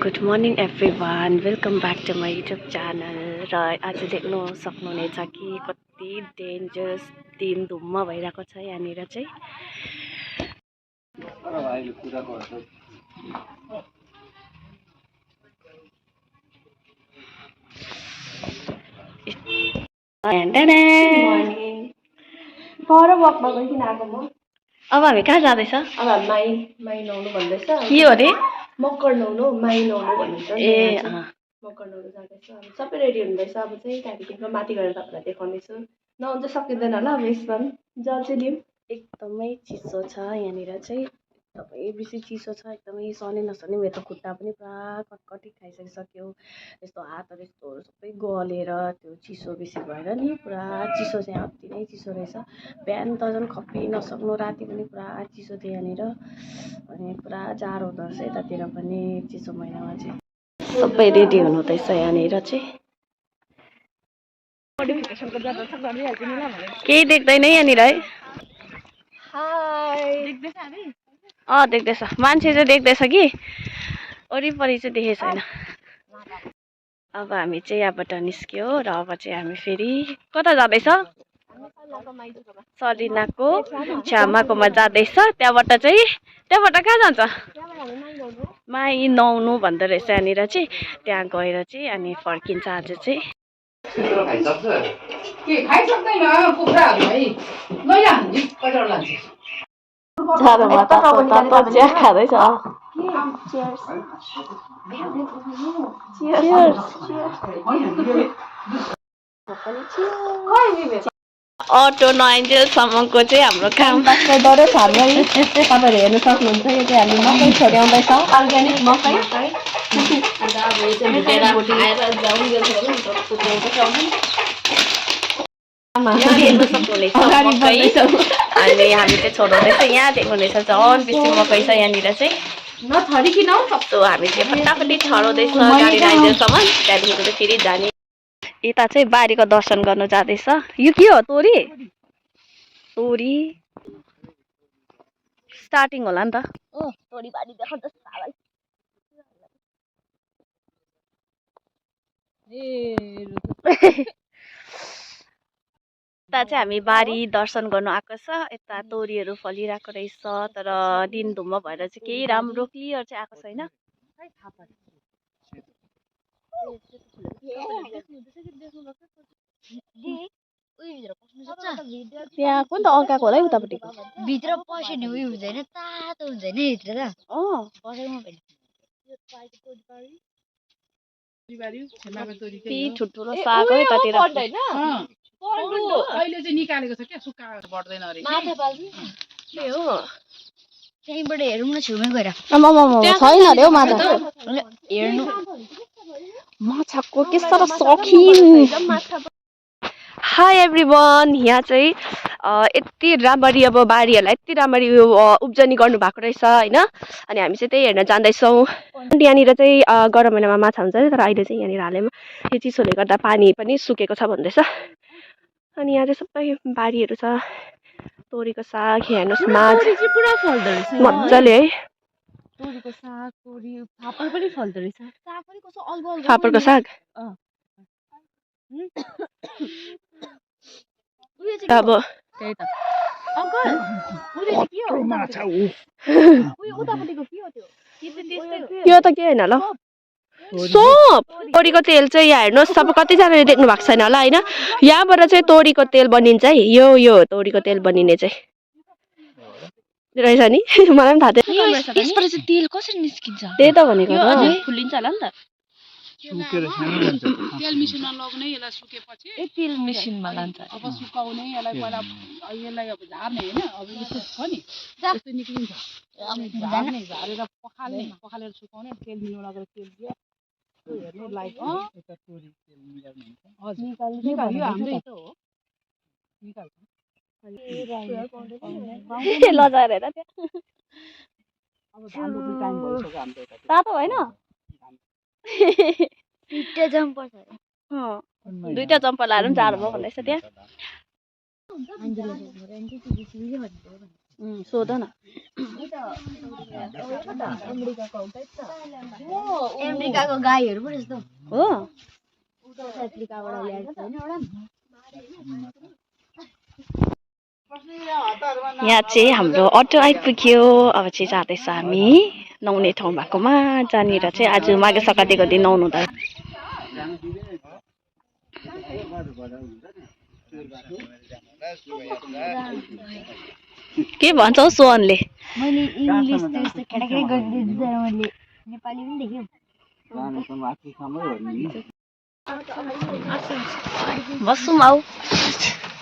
Good morning everyone, welcome back to my YouTube channel. र आज देख्नु सक्नुहुनेछ कि कति डेन्जरस दिन धुम्म भइरहेको छ यहाँनिर चाहिँ। अब हामी कहाँ जाँदैछ? अब माई नुहाउनु भन्दैछ। के हो अरे? मकर नुहाउनु, माई नुहाउनु भन्दैछ। ए मकर नुहाउनु जाँदैछ। अब सबै रेडी हुँदैछ। अब चाहिँ त्यहाँदेखिको माथि गएर तपाईँलाई देखाउनेछु। नुहाउनु चाहिँ सकिँदैन होला अब यसमा जल चाहिँ लिउँ। एकदमै चिसो छ यहाँनिर चाहिँ, एकदमै बेसी चिसो छ। एकदमै सहनै नसहने, मेरो त खुट्टा पनि पुरा कटकटी खाइसकिसक्यो। यस्तो हातहरू यस्तो सबै गलेर त्यो चिसो बेसी भएर नि पुरा चिसो चाहिँ अति नै चिसो रहेछ। बिहान त झन् खप्पी नसक्नु, राति पनि पुरा चिसो थियो यहाँनिर। अनि पुरा जाडो हुँदो रहेछ यतातिर पनि चिसो महिनामा चाहिँ। सबै रेडी हुनुहुँदैछ यहाँनिर चाहिँ। केही देख्दैन यहाँनिर है। देख्दैछ, मान्छे चाहिँ देख्दैछ कि वरिपरि चाहिँ देखेको छैन। अब हामी चाहिँ यहाँबाट निस्क्यो र अब चाहिँ हामी फेरि कता जाँदैछ? सलिनाको छ्यामाकोमा जाँदैछ। त्यहाँबाट कहाँ जान्छ? माई नुहाउनु भन्दो रहेछ यहाँनिर चाहिँ। त्यहाँ गएर चाहिँ अनि फर्किन्छ आज चाहिँ। खाँदैछ। अटो नआइन्जेलसम्मको चाहिँ हाम्रो काम डरै छ हाम्रो। तपाईँहरू हेर्नु सक्नुहुन्छ, यो चाहिँ हामी मकै छोड्याउँदैछ, अर्ग्यानिक मकै। अनि हामी चाहिँ छोडाउँदैछ। यहाँ देख्नुहुनेछ झन् बेसी मकै छ यहाँनिर चाहिँ। नछरिकिन सक्दो हामी चाहिँ फटाफटी छराउँदैछ गाडी नआइन्जेलसम्म। त्यहाँदेखिको चाहिँ फेरि जाने। यता चाहिँ बारीको दर्शन गर्नु जाँदैछ। यो के हो? तोरी स्टार्टिङ होला नि त। तोरी बारी देखाउँछ सालै। यता चाहिँ हामी बारी दर्शन गर्नु आएको छ। यता तोरीहरू फलिरहेको रहेछ, तर दिन धुम्म भएर चाहिँ केही राम्रो क्लियर चाहिँ आएको छैन। त्यहाँ कुन त अर्काको होला है उतापट्टिको। भित्र पस्यो नि उयो हुँदैन, तातो हुन्छ नि भित्र त। ठुल्ठुलो साग हो यतातिर। अहिले चाहिँ निकालेको छ क्या, सुक्खा बढ्दैन अरे। माछा पाल्नु हो त्यहीँबाट हेरौँ न, छेउमै गएर। छैन अरे हौ माछा। हेर्नु माछाको के साह्रो सौखिन। हाई एभ्रिवान, यहाँ चाहिँ यति राम्ररी अब बारीहरूलाई यति राम्ररी उब्जनी गर्नु भएको रहेछ होइन। अनि हामी चाहिँ त्यही हेर्न जाँदैछौँ। यहाँनिर चाहिँ गरम महिनामा माछा हुन्छ अरे, तर अहिले चाहिँ यहाँनिर हालैमा यो चिसोले गर्दा पानी पनि सुकेको छ भन्दैछ। अनि यहाँ चाहिँ सबै बारीहरू छ। तोरीको साग हेर्नुहोस्, मजाले है। तोरीको साग, तोरी फापर पनि फल्दो रहेछ। साग पनि कस्तो अल्गो अल्गो। फापरको साग अब त्यही त। अङ्कल उयो चाहिँ के हो? माछा हो। उयो उतापट्टिको के हो त्यो? यो त के होइन ल, सोप। तोरीको तेल चाहिँ यहाँ हेर्नुहोस्, अब कतिजनाले देख्नु भएको छैन होला होइन। यहाँबाट चाहिँ तोरीको तेल बनिन्छ है। यो तोरीको तेल बनिने चाहिँ रहेछ नि। मलाई पनि थाहा थियो। यसबाट चाहिँ तेल कसरी निस्किन्छ? त्यही त भनेको फुलिन्छ होला नि त। तेल मिसिनमा लग्ने, यसलाई सुकेपछि तेल मेसिनमा लान्छ। अब सुकाउने, यसलाई पहिला यसलाई अब झार्ने होइन। अब यस्तो छ नि, यस्तो निक्लिन्छ। झार्ने, झारेर पखालेर सुकाउने, तेल मिलाउन लगेर तेल दियो हेर्ने लाइट। निकाल्यो हाम्रै त हो, निकाल्छ। लजाएर हेर त्यहाँ अब हाम्रो टाइम भइसक्यो हाम्रो यता। तातो होइन? दुईटा जम्पर छ अरे। दुईटा जम्पर लाएर पनि जाडो भयो भन्दैछ त्यहाँ। सोध न अमेरिकाको गाईहरू पनि यस्तो हो साउथ अफ्रिकाबाट ल्याएको छैन एउटा यहाँ चाहिँ हाम्रो अटो आइपुग्यो। अब चाहिँ जाँदैछ हामी नुहाउने ठाउँ भएकोमा, जहाँनिर चाहिँ आज माघे सङ्क्रान्तिको दिन नुहाउनु हुँदैन। के भन्छौ सोहनले? मैले इङ्ग्लिस त्यस्तो केटाकेटी गरिदिँदैन, मैले नेपाली पनि देख्यो। बस्छौँ आऊ।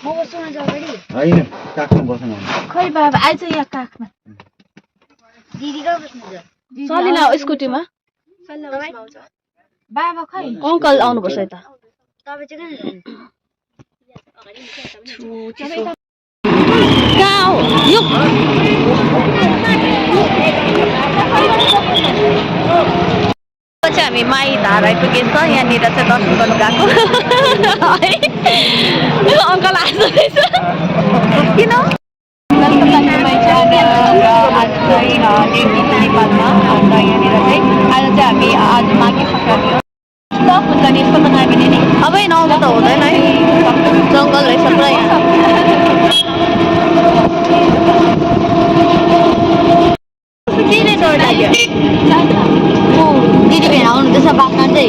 म बस्छु न अगाडि। होइन काखमा बस्नु खै बाबा आइज यहाँ काखमा। दिदी कहाँ बस्नुहुन्छ? चलिन स्कुटीमा। बाबा खै? अङ्कल आउनुपर्छ यता। तपाईँ चाहिँ कहाँ कहाँ हो यो? चाहिँ हामी माई धार आइपुगेछ। यहाँनिर चाहिँ दर्शन गर्नु गएको है। अङ्कल आइसकेछ किन? नेपालमा अन्त यहाँनिर चाहिँ आज चाहिँ हामी आज माघे सङ्क्रान्ति हो। टफ हुन्छ नि यस्तो त नआयो भने नि अब नआउनु त हुँदैन है, जङ्गल रहेछ पुरा यहाँ। दिदी भेडा आउनुहुँदैछ बात मार्दै।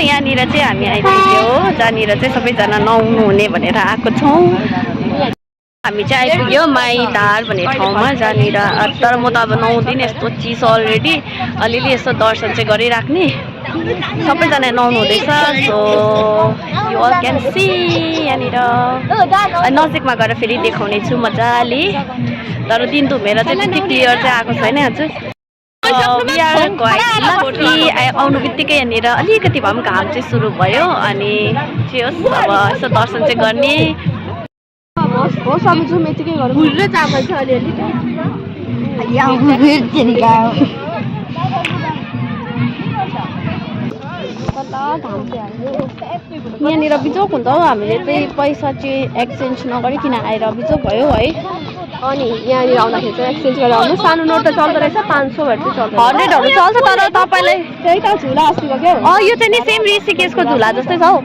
यहाँनिर चाहिँ हामी आइपुग्यो, जहाँनिर चाहिँ सबैजना नुहाउनु हुने भनेर आएको छौँ। हामी चाहिँ आइपुग्यो माइधार भन्ने ठाउँमा, जहाँनिर तर म त अब नुहाउँदिनँ, यस्तो चिसो अलरेडी। अलिअलि यस्तो दर्शन चाहिँ गरिराख्ने। सबैजना नुहाउनु हुँदैछ। So you all can see यहाँनिर नजिकमा गएर फेरि देखाउने छु मजाले। तर दिन धुमेर चाहिँ त्यति क्लियर चाहिँ आएको छैन हजुर। आउनु बित्तिकै यहाँनिर अलिकति भए पनि घाम चाहिँ सुरु भयो। अनि जे होस् अब यसो दर्शन चाहिँ गर्ने। होस् अब जाउँ यतिकै गरौँ। फुल र चामल छ अलिअलि। यहाँनिर बिजोक हुन्छ हौ। हामीले चाहिँ पैसा चाहिँ एक्सचेन्ज नगरिकन आएर बिजोक भयो है। अनि यहाँनिर आउँदाखेरि चाहिँ एक्सचेन्ज गरेर आउनु। सानो नोट त चल्दो रहेछ, 500हरू चाहिँ चल्छ। 100हरू चल्छ तर तपाईँलाई त्यही त झुला अस्तिको क्या। यो चाहिँ नि सेम ऋषिकेशको झुला जस्तै छ हौ।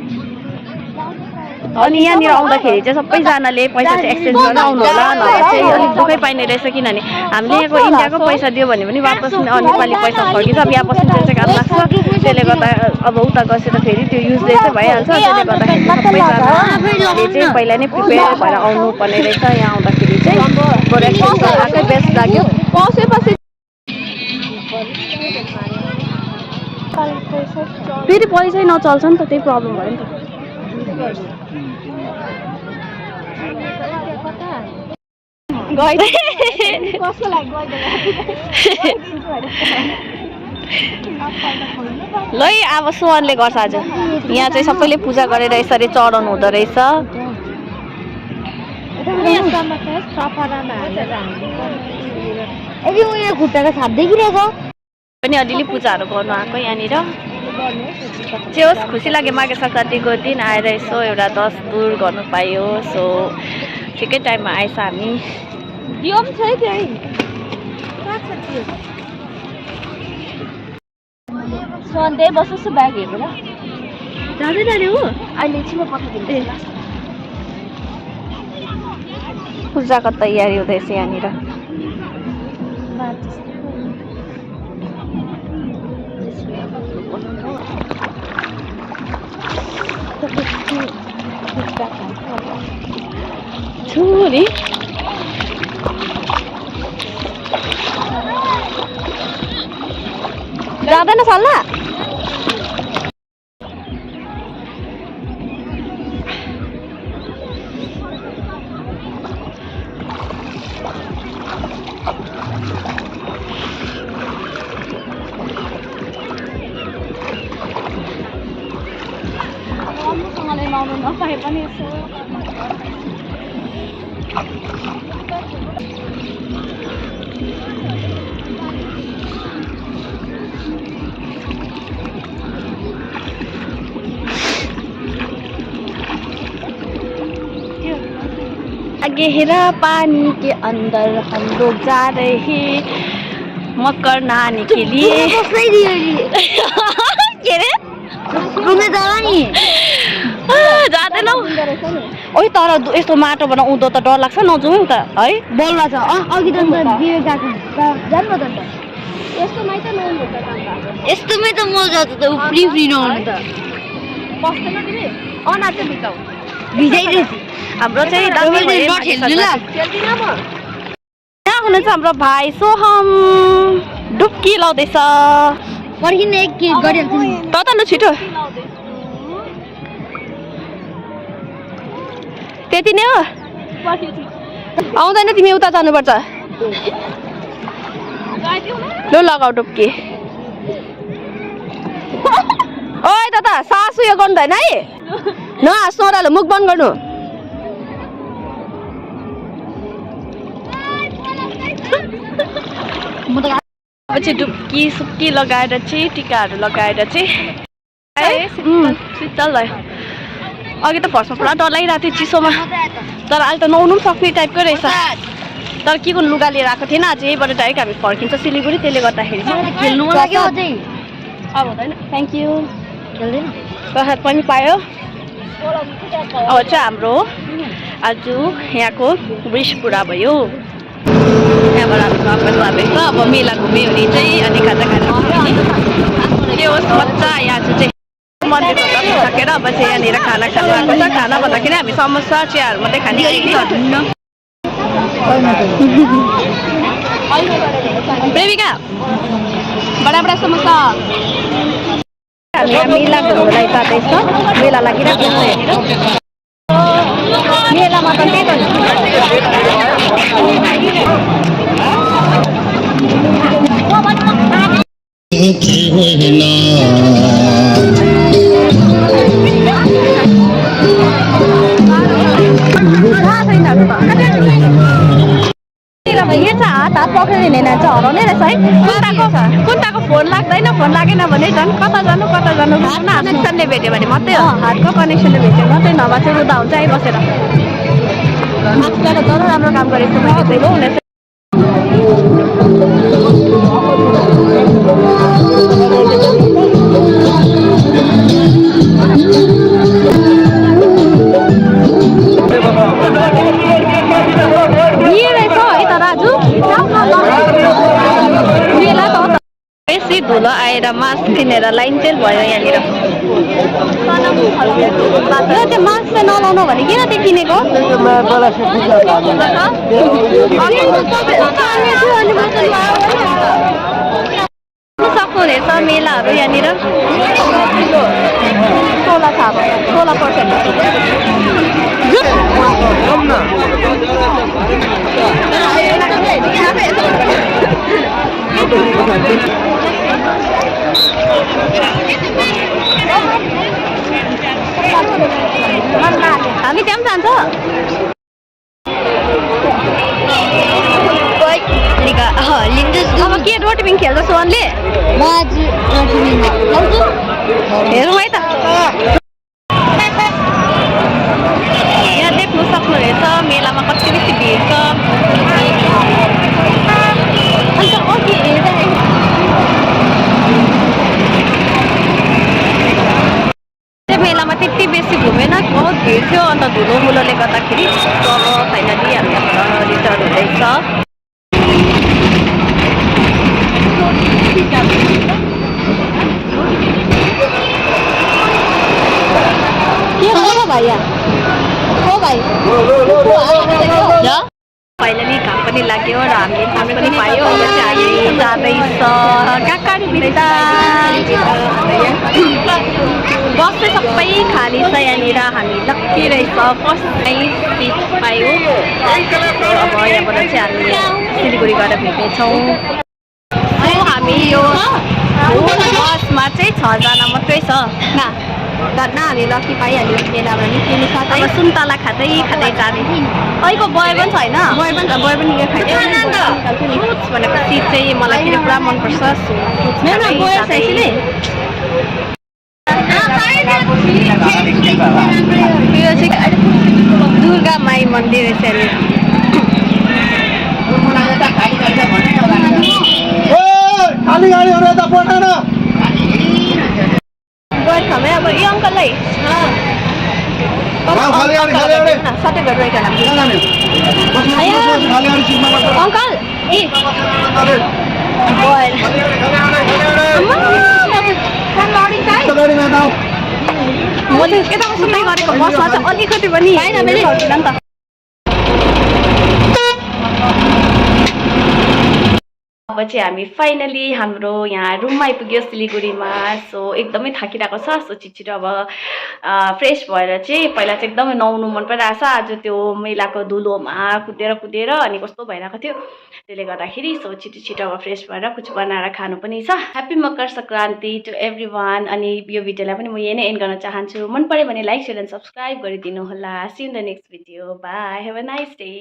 अनि यहाँनिर आउँदाखेरि चाहिँ सबैजनाले पैसा चाहिँ एक्सचेन्ज गरेर आउनु होला, नभए चाहिँ अलिक दुःखै पाइने रहेछ। किनभने हामीले यहाँको इन्डियाको पैसा दियो भने पनि वापस नेपाली पैसा फर्किन्छ। अब यहाँ बस्नु चाहिँ काम लाग्छ, त्यसले गर्दा अब उता गएर फेरि त्यो युजले चाहिँ भइहाल्छ। त्यसले गर्दाखेरि सबैजनाले चाहिँ पहिला नै प्रिपेयर भएर आउनु पर्ने रहेछ। यहाँ आउँदाखेरि चाहिँ बरु एक्सचेन्ज गरेर आएकै बेस्ट लाग्यो। फेरि पैसै नचल्छ नि त, त्यही प्रब्लम भयो नि त। ल है अब सोहनले गर्छ आज। यहाँ चाहिँ सबैले पूजा गरेर यसरी चढाउनु हुँदो रहेछ। खुट्टाको छाप देखिरहेको पनि अलिअलि पूजाहरू गर्नु आएको यहाँनिर। जे होस् खुसी लाग्यो माघे सङ्क्रान्तिको दिन आएर यसो एउटा दस दूर गर्नु पायो। सो ठिकै टाइममा आएछ हामी। दियो पनि छ है त्यही। सधैँ बस्छु ब्याग हेरेर जाँदै जाने हो। अहिले एकछिनमा पठाइदिनु। पूजाको तयारी हुँदैछ यहाँनिर। छोरी जाँदैन सल्लाह। पनि यसो गहरा पानी के अंदर हम लोग जा रहे हैं मकर नहाने के लिए के रे जाँदैनौ ओइ तर यस्तो माटोबाट उँधो त डर लाग्छ नजाउँ त है बलमा छ अघि त बिहे गएको जानु त यस्तोमै त नहुनु त काम यस्तोमै त मजा आउँछ त फ्री फ्री नहुनु त बस्दैन तिमी अना चाहिँ भिजाउ भिजाइरहेछ हाम्रो चाहिँ खेल्दिन म खेल्दिनँ म यहाँ हुनुहुन्छ हाम्रो भाइ सोहम डुब्की लाउँदैछ पर्खिन एक के गरिहाल्छु नि त लु छिटो त्यति नै हो आउँदैन तिमी उता जानुपर्छ लु लगाऊ डुब्की ओइ दादा सास उयो गर्नुहुँदैन है नहाँस्नु ओह्रालो मुख बन्द गर्नु पछि डुब्की सुक्की लगाएर चाहिँ टिकाहरू लगाएर चाहिँ शीतल भयो अघि त फर्स्टमा पुरा डर लागिरहेको थियो चिसोमा तर अहिले त नुहाउनु पनि सक्ने टाइपको रहेछ तर के को लुगा लिएर आएको थिएन आज यहीबाट डाइरेक्ट हामी फर्किन्छ सिलगढी त्यसले गर्दाखेरि खेल्नु लाग्यो अझै अब हुँदैन थ्याङ्क यू खेल्दैन प्रसाद पनि पायो अब चाहिँ हाम्रो आज यहाँको विश पुरा भयो यहाँबाट हामी गएको लाँदैछ अब मेला घुम्यो भने चाहिँ अनि खाजा खाएर के होस् मजा यहाँ चाहिँ मन्दिरको दर्शन सकेर अब चाहिँ यहाँनिर खाना खानु आएको छ खाना भन्दाखेरि हामी समोसा चियाहरू मात्रै खाने प्रेमिका बडा बडा समोसा हामी यहाँ मेला घुम्नलाई जाँदैछ मेला लागिरहेको छ यहाँनिर मेलामा त त्यही हात पक्रेर हिँडेन चाहिँ हराउने रहेछ है कुन्ताको फोन लाग्दैन फोन लागेन भने झन् कता जानु कनेक्सनले भेट्यो भने मात्रै हो हातको कनेक्सनले भेट्यो मात्रै नभए चाहिँ रुदा हुन्छ आइबसेर आजकल त राम्रो काम गरेको मैले हुनेछ बेसी धुलो आएर मास्क किनेर लाइन चाहिँ भयो यहाँनिर त्यो मास्क चाहिँ नलाउनु भने किन त्यो किनेको सक्नुहुनेछ मेलाहरू यहाँनिर 16%हामी त्यहाँ पनि जान्छ अब के रोटी पिङ खेल्छ सोहनले हेरौँ है त यहाँ देख्नु सक्नुहुनेछ मेलामा कति बेसी भिड छ मेलामा त्यति बेसी घुमेन बहुत भिड थियो अन्त धुलो मुलोले गर्दाखेरि अब फाइनली हामी रिटर्न हुँदैछ फाइनली घाम पनि लाग्यो र हामीले खाना पनि पायो अब चाहिँ हामी जाँदैछ काकाडी भित्ता बस चाहिँ सबै खाली छ यहाँनिर हामी लक्की रहेछ फर्स्टमै सिट पायो अब यहाँबाट चाहिँ हामी सिलगढी गएर भेट्नेछौँ हामी हामी यो बसमा चाहिँ 6 जना मात्रै छ धन्न हामी लकी पाइहाल्यो मेलामा निक्लिनु साथै सुन्तला खाँदै खाँदै जाने अहिलेको बय पनि छैन बय पनि यो खाइदियो फ्रुट्स भनेको चिज चाहिँ मलाई फेरि पुरा मनपर्छ यो चाहिँ दुर्गा माई मन्दिर रहेछ ठाउँमै अब यो अङ्कललाई सबै गरिरहेको अङ्कल म चाहिँ यता सुत्दै गरेको बसमा चाहिँ अलिकति पनि सक्दिनँ नि त अब चाहिँ हामी फाइनली हाम्रो यहाँ रुममा आइपुग्यो सिलगढीमा सो एकदमै थाकिरहेको छ सो छिटो अब फ्रेस भएर चाहिँ पहिला चाहिँ एकदमै नुहाउनु मन परिरहेको छ आज त्यो मेलाको धुलोमा कुदेर अनि कस्तो भइरहेको थियो त्यसले गर्दाखेरि सो छिटो अब फ्रेस भएर कुछ बनाएर खानु पनि छ happy Makar Sankranti to everyone अनि यो भिडियोलाई पनि म यही नै एन्ड गर्न चाहन्छु मन पर्यो भने लाइक सेयर एन्ड सब्सक्राइब गरिदिनु होला see in the next video bye have a nice day